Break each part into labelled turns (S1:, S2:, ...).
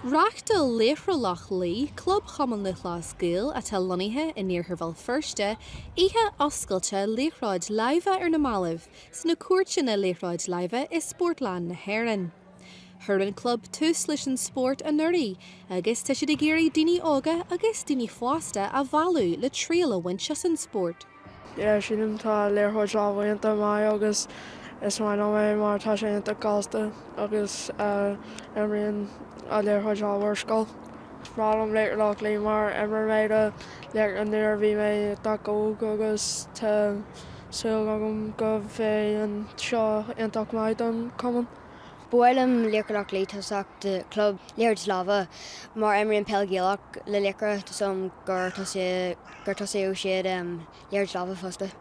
S1: Reáchtáil Laochra Loch Lao, Club Chumann Lúthchleas Gael atá lonnaithe in iarthar Bhéal Feirste, oíche oscailte liathróid láimhe ar na mallaibh sna cúirteanna liathróid láimhe i Spórtlann na hÉireann. Chuir an club tús leis an spórt anuraidh agus tá siad ag iarraidh daoine óga agus daoine fásta a mhealladh le triail a bhaint as an spórt.
S2: Yeah sílim tá liathróid láimhe iontach maith agus is maith liom é mar tá sé iontach gasta agus imríonn liathróid láimhe ar scoil. Is breá liom Laochra Loch Lao mar imir mé le Laochra nuair a bhí mé iontach óg agus tá súil agam go bheidh an seo iontach maith don cumann.
S3: Ba mhaith liom Laochra Loch Lao tosach do club liathróid láimhe mar imrím peil Ghaelach le Laochra tá súil agam gur gur tosaíodh siad liathróid láimhe fosta.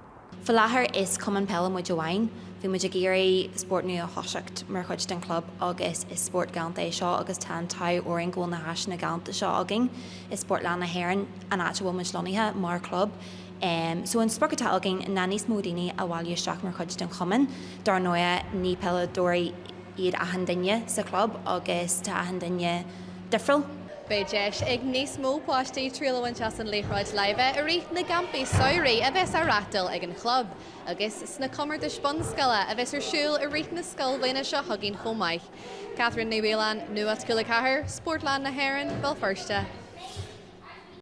S4: Faoi láthair is cumann peile muid amháin. Bhí muid ag iarraidh spórt nua a thoiseacht mar chuid den chlub agus is spórt galánta é seo agus tá an t-ádh orainn go bhfuil na háiseanna galánta seo againn i Spórtlann na hÉireann, an áit a bhfuil muid lonnaithe mar chlub. So an sprioc atá againn ná níos mó daoine a bhailiú isteach mar chuid den chumann. Dar ndóigh ní peileadóirí iad achan duine sa chlub agus tá achan duine difriúil.
S1: Beidh deis ag níos mó páistí triail a bhaint as an liathróid láimhe i rith na gcampaí samhraidh a bheas á reáchtáil ag an chlub, agus sna comórtais bunscoile a bheas ar siúl i rith na scoilbhliana seo chugainn chomh maith. Catherine Ní Mhaoláin, Nuacht Cúla 4, Spórtlann na hÉireann, Béal Feirste.